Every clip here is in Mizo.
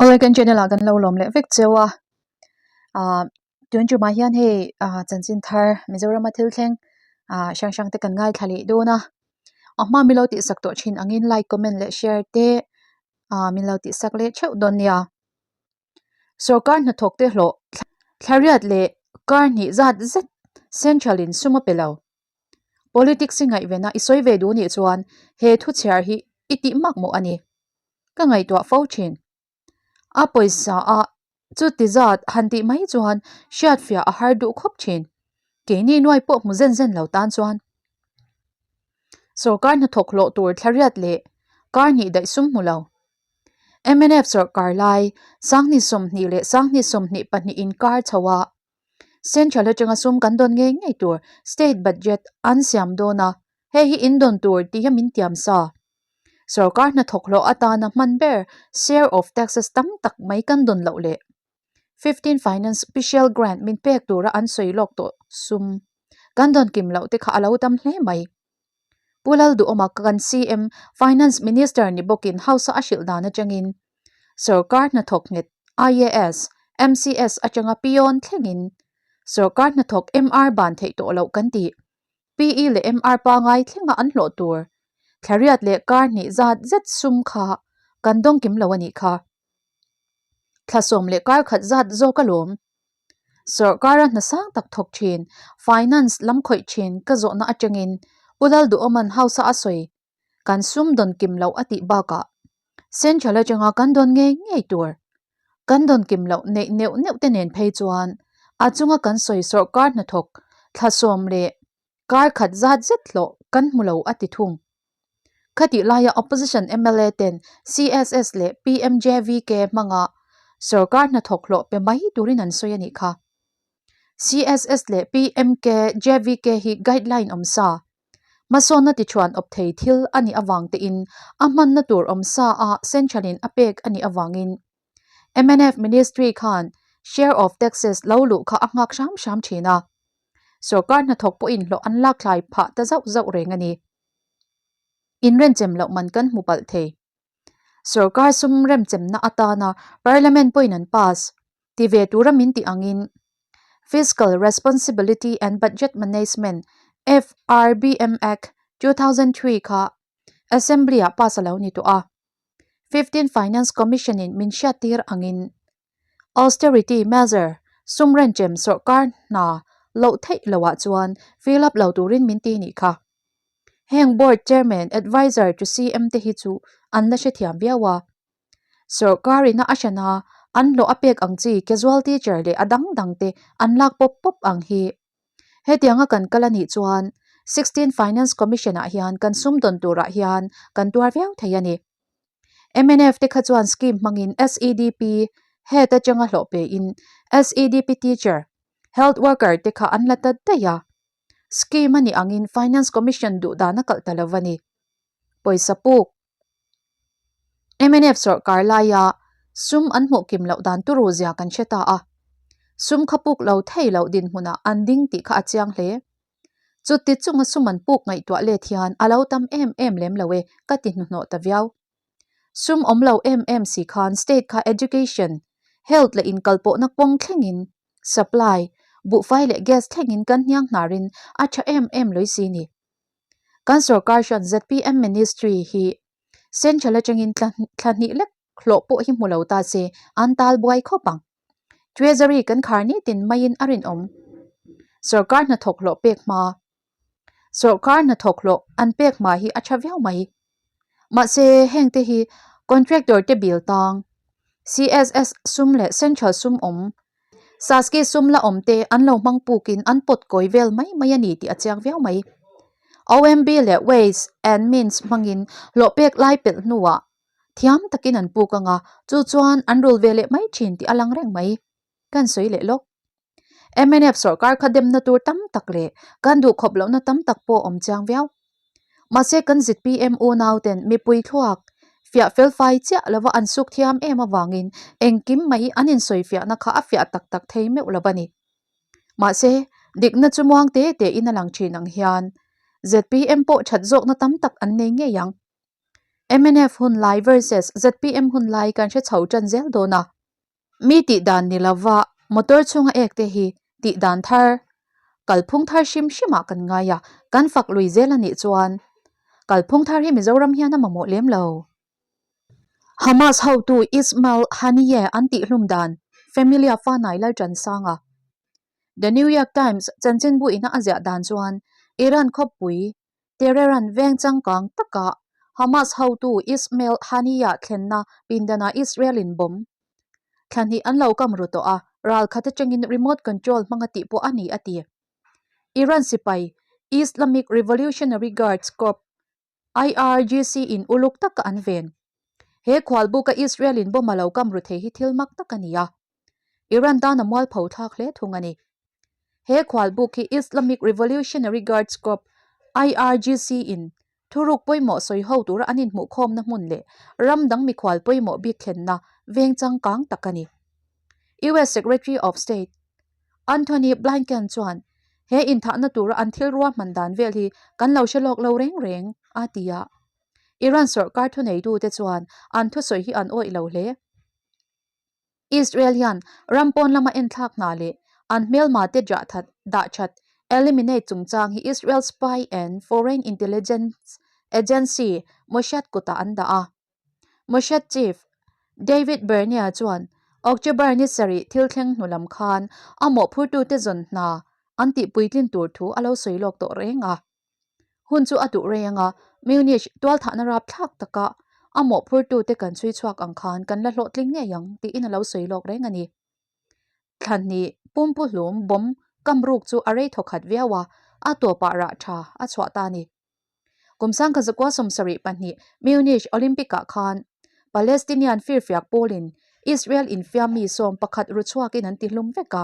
Awle kan channel ah kan lo lawm leh vek cheu a ah tun tumah hian hei ah chanchin thar Mizoram a thil thleng ah hrang hrang te kan ngaithla leh dawn a a hma min lo tih sak tawh thin angin like comment leh share te ah min lo tih sak leh theuh dawn nia. Sorkar hnathawk te hlawh thlariat leh kar hnih zat zet central in sum a pe lo. Politics i ngaihven a i sawi ve duh nih chuan he thu chhiar hi i tih mak mawh a ni. Ka ngaihtuah fo thin. A pawisa a chuti zat han tih mai chuan hriatfiah a har duh khawp thin. Keini nuai pawh hmu zen zen lo tan chuan. Sorkar hnathawk hlawh tur thlariat leh kar hnih daih sum hmu lo. Mnf sorkar lai 2020 leh 2022 inkar chho a Central atanga sum kan dawn ngei ngei tur state budget an siam dawn a, hei hi in dawn tur tih hi min tiam sa. Sorkar hnathawk hlawh atana hman ber share of taxes tam tak mai kan dawn loh leh 15 finance special grant min pek tura an sawi lawk tawh sum kan dawn kim loh te kha a lo tam hle mai. Pu Lalduhawma kan CM, Finance Minister ni bawkin House-a a hrilh dan atangin Sorkar hnathawk nghet IAS, MCS atanga peon thlengin sorkar hnathawk MR ban theih tawh loh kan tih. PE leh MR pangai thlenga an hlawh tur thlariat leh kar hnih zat zet sum kha kan dawng kim lo a nih kha. Thla sawm leh kar khat zat zawk alawm. Sorkara hna sang tak thawk thin, finance lam khawih thin ka zawhna atangin Pu Lalduhawman House-a a sawi kan sum dawn kim loh a tih bakah Central atanga kan dawn ngei ngei tur kan dawn kim loh neih neuh neuh te nen phei chuan a chunga kan sawi sawrkar hnathawk thla sawm leh kar khat zat zet hlawh kan hmu lo a ti thung. Khatih laia Opposition mla ten CSS leh PMJVK hmanga sawrkar hnathawk hlawh pe mai turin an sawi a nih kha. CSS leh PMKJVK hi guideline awm sa. Hmasawnna tichuan awp thei thil a nih avang tein a hmanna tur awm sa a Central in a pek a nih avangin mnf Ministry khan share of taxes lo luh kha a nghak hram hram thin a. Sorkar hnathawk pawhin hlawh an lak thlai phah ta zauh zauh reng a ni. Inrenchem loh man kan hmu palh thei. Sorkar sum remchemna atana Parliament pawhin an pass ti ve tura min tih angin Fiscal Responsibility and Budget Management, FRBM Act, 2003 kha Assembly-ah pass a lo ni tawh a. 15 Finance Commission-in min hriattir angin Austerity measure, sum renchem sorkar hna loh theih loah chuan fill up lo turin min ti nih kha. Heng board chairman, adviser to CM te hi chu an la hrethiam viau a. Sorkar ina a hran a, an hlawh a pek ang chi casual teacher leh a dang dang te an lak pawp pawp ang hi. Hetianga kan kal a nih chuan 16 Finance Commission ah hian kan sumdawn turah hian kan tuar viau thei a ni. Mnf te kha chuan scheme hmangin SEDP head atanga hlawh pein SEDP teacher, health worker te kha an la ta daih a. Scheme a nih angin Finance Commission duh dan a kalh ta lo a ni. Pawisa puk. Mnf sawrkar laia sum an hmuh kim loh dan turu zia kan hre ta a. Sum kha puk lo thei loh dinhmunah an ding tih kha a chiang hle. Chuti chunga sum an puk ngaihtuah let hian a lo tam em em lem lo e ka ti hnuhnawh ta viau. Sum awm lo em em si khan state kha education, health leh inkalpawhna kawng thlengin supply, buhfai leh gas thlengin kan hniang hnarin a tha em em lui si ni. Kan sorkar hran zpm ministry hi central atangin thla hnih lek hlawh pawh hi hmu lo ta se an tal buai khawp ang. Treasury kan khar nitin maiin a rinawm. Sorkar hnathawk hlawh pek hma Sorkar hnathawk hlawh an pek hma hi a tha viau mai. Mahse hengte hi contractor te bill tang, CSS sum leh central sum awm, Saski sum la awm te an lo hmang pukin an pawt kawi vel mai mai a ni tih a chiang viau mai. OMB leh Ways and Means hmangin hlawh pek lai pelh hnuah thiam takin an puk anga chu chuan an rul ve leh mai thin tih a lang reng mai. Kan sawi leh lawk. Mnf sorkar kha demna tur tam tak leh kan duhkhawp lohna tam tak pawh awm chiang viau. Mahse kan zpm unau ten mipui thluak fiah fel fai chiah lova an suk thiam em avangin engkim mai an insawi fiahna kha a fiah tak tak thei meuh lo a ni. Mahse dikna chu muang te te in a lang thin ang hian zpm pawh that zawkna tam tak an nei ngei ang. Mnf hun lai versus zpm hun lai kan hre chho tan zel dawn a. Mi tih dan ni lova motor chhunga ek te hi tih dan thar, kalphung thar hrim hrimah kan ngai a, kan fak lui zel a nih chuan kalphung thar hi Mizoram hian a mamawh lem lo. Hamas hotu Ismail Haniyeh an tihhlum dan Familia Fanai Lalṭansanga The New York Times chanchinbu ina a ziah dan chuan Iran khawpui Tehran veng changkang takah Hamas hotu Ismail Haniyeh thlenna pindanah Israel-in bomb thla hnih an lo kam ru tawh a, ral khat atangin remote control hmanga tih pawh a ni a ti. Iran sipai Islamic Revolutionary Guards Corps IRGC in uluk taka an ven. He khualbuka Israel in bomb a lo kam ru thei hi thil mak tak a ni a. Iran tan a mualpho thlak hle thung a ni. He khualbuk hi Islamic Revolutionary Guards Corps, IRGC, in thuruk pawimawh sawi ho tura an inhmuhkhawmna hmun leh ram dang mikhual pawimawh bik thlenna veng changkang tak a ni. US Secretary of State Antony Blinken chuan he inthahna tura an thil ruahman dan vel hi kan lo hre lawk lo reng reng, a ti a. Iran sawrkar thuneitute chuan an thusawi hi an awih lo hle. Israel hian ram pawn lama enthlak hna leh an hmelmate jahthat, dahthat, eliminate chungchang hi Israel Spy and Foreign Intelligence Agency, Mossad kutah an dah a. Mossad Chief David Barnea chuan October ni sarih thil thleng hnu lam khan a mawhphurtute zawn hna an tihpuitlin tur thu a lo sawi lawk tawh reng a. Hun chu a duh rei anga Munich tualthahna rapthlak taka a mawhphurtute kan chhui chhuak ang khan kan la hlawhtling ngei ang tiin a lo sawi lawk reng a ni. Thla hnih pumpu hlum bomb kam ruk chu a rei thawkhat viau a, a tawpah rah tha a chhuah ta a ni. Kum sangkha zakua 72 Munich Olympic-ah khan Palestinian firfiak pawlin Israel infiammi sawm pakhat ru chhuakin an tihlum vek a.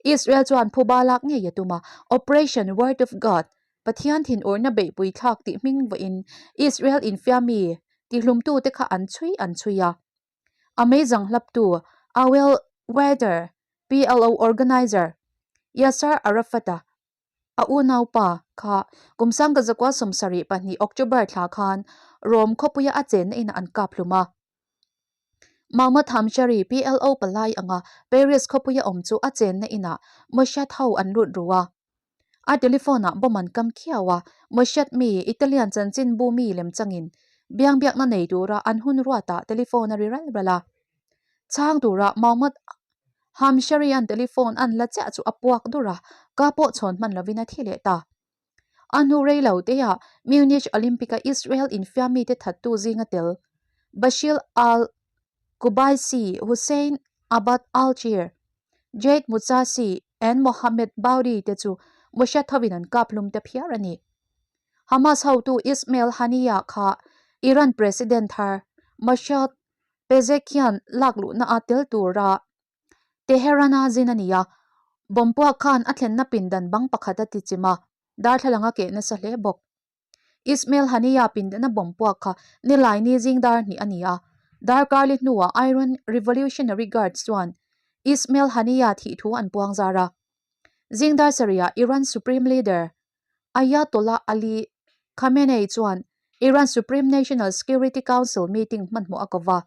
Israel chuan phuba lak ngei a tum a, Operation Word of God, Pathian thinurna beihpui thlak tih hming vawiin Israel infiammi tihlumtute kha an chhui an chhui a. A meizang hlaptu Awel Wader, PLO organizer Yasser Arafat-a A unaupa kha kum sangka zakua 72 October thla khan Rome khawpuia a chenna inah an kap hlum a. Mahmoud Hamshari PLO palai anga Paris khawpuia awm chu a chenna inah Mossad ho an lut ru a. A telephone ah bomb an kam khiau a, Mossad mi Italian chanchinbu mi lemchangin biangbiakna nei tura an hun ruatah telephone a ri ral ral a. Chhang tura Mahmoud Hamsharian telephone an la chiah chu a puak dur a, ka pawh chhawn hman lovin a thi leh ta. A hnu rei lo teah Munich Olympic-a Israel infiammite thattu zinga tel Bashir al-Kubaisi, Hussein Abad al-Chir, Jade Mutsasi and Mohammed Bauri te chu Mossad hovin an kap hlum ta phiar a ni. Hamas hotu Ismail Haniyeh kha Iran President thar Masoud Pezeshkian lak luhna a tel tura Tehran-a zin a ni a, bomb puak khan a thlenna pindan bang pakhat a ti chim a, darthlalang a keh nasa hle bawk. Ismail Haniyeh pindana bomb puak kha Nilaini zing dar hnih a ni a, darkar li hnuah Iran Revolutionary Guards chuan Ismail Haniyeh thih thu an puang zar a. Zing dar sarihah Iran Supreme Leader Ayatollah Ali Khamenei chuan Iran Supreme National Security Council meeting hmanhmawh a ko va.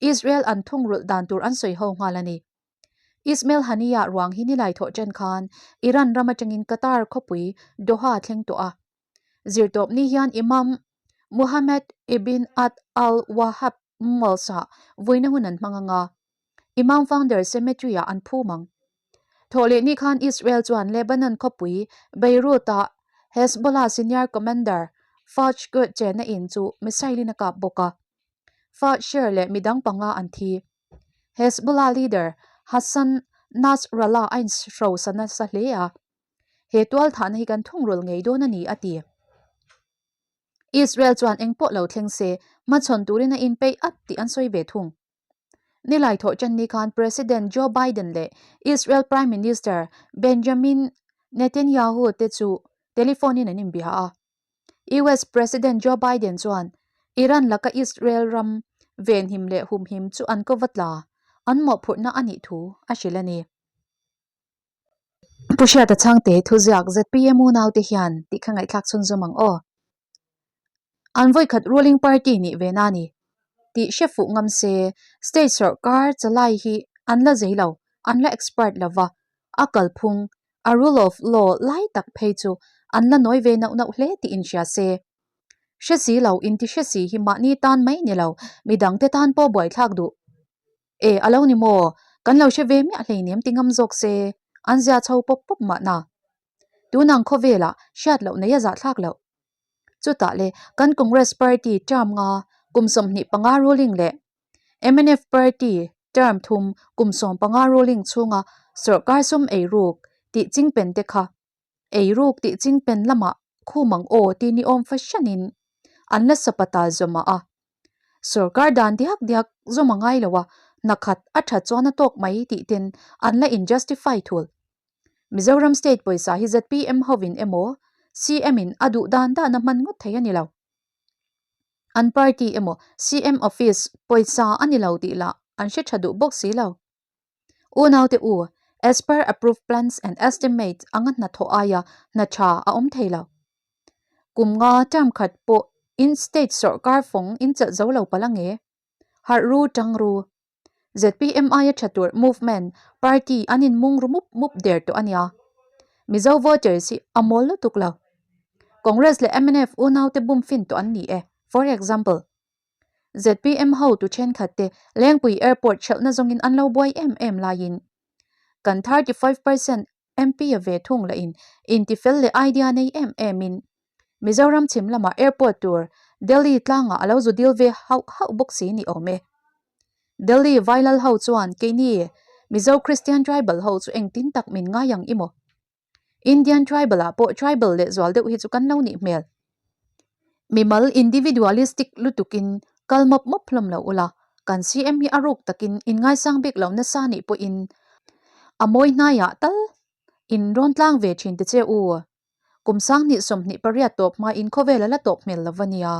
Israel an thungrulh dan tur an sawi ho nghal a ni. Ismail Haniyeh ruang hi nilai thawh chen khan Iran ram atangin Qatar khawpui Doha thleng tawh a. Zirtawp ni hian Imam Muhammad ibn Abd al-Wahhab Mosque-ah vuina hun an hmang ang a, Imam Founder Cemetery-ah an phum ang. Thawhlehni khan Israel chuan Lebanon khawpui Beirut-ah Hezbollah senior commander Fouad Shukr chenna in chu missile-in a kap bawk a. Fouad Shukr leh midang panga an thi. Hezbollah leader Hassan Nasrallah a inhrosa nasa hle a, He tualthahna hi kan thungrul ngei dawn a ni, a ti. Israel chuan engpawh lo thleng se, hmachhawn turin a inpeih at tih an sawi ve thung. Nilai thawh ṭan ni khan President Joe Biden leh Israel Prime Minister Benjamin Netanyahu te chu telephone in an inbia a. US President Joe Biden chuan Iran laka Israel ram venhim leh humhim chu an ko va tla, an mawhphurhna a nih thu a hrilh a ni. Pu Hriata Chhangte thuziak zpm unaute hian tih kha ngaihthlak chhunzawm ang aw. An vawikhat ruling party nih ve na ni tih hre fuh ngam se, state sawrkar chalai hi an la zei lo, an la expert lo va, a kalphung, a rule of law lai tak phei chu an la nawi ve nauh nauh hle tih inhria se. Hre si lo, inti hre si hi mahni tan mai ni lo, midangte tan pawh buaithlak duh. E, a lo ni maw? Kan lo hre ve miah hleinem ti ngam zawk se, an zia chho pawp pawp mahna. Tunang khawvelah hriat loh nei a zahthlak loh. Chutah le kan Congress party term nga kum 25 ruling leh mnf party term thum kum 15 ruling chhunga sawrkar sum eiruk tih chingpen te kha eiruk tih chingpen lamah khum ang aw ti ni awm fahranin an la sapata zawmah a. Sawrkar dan diak diak zawm a ngai lo a, hna khat a that chuan a tawk mai tih ten an la in justify thul. Mizoram state pawisa hi zpm hovin emaw CM in a duh dan dan a hman ngawt thei a ni lo. An party emaw CM office pawisa a ni lo tih lah an hre tha duh bawk si lo. Unaute u, as per approved plans and estimates anga hnathawh aia hna tha a awm thei lo. Kum nga term khat pawh in state sawrkar fawng in chelh zo lo palh ange. Harh ru tang ru. Zpm aia tha tur movement party an in mung ru mup mup der tawh a nia. Mizo voters hi a mawl lutuk lo. Congress leh mnf unaute bum fin tawh an ni e. For example, zpm hotu thenkhat te Lengpui airport hrelhna zawngin an lo buai em em laiin kan 35% MP a ve thung lahin intifel leh idea nei em emin Mizoram chhim lamah airport tur Delhi tlangah a lo zu dil ve hauh hauh bawk si ni awm e. Delhi Vailal ho chuan keini Mizo Christian tribal ho chu engtin tak min ngai ang i maw? Indian tribal ah pawh tribal leh zual deuh hi chu kan lo nih hmel. Mimal individualistic lutukin kal mawp mawp hlawm lo ula, kan CM hi a ruk takin inngaisang bik lo nasa nih pawhin a mawi hnaiah tal in rawn tlang ve thin ti che u. Kum 2028 tawp hmain khawvel a la tawp hmel lo va nia.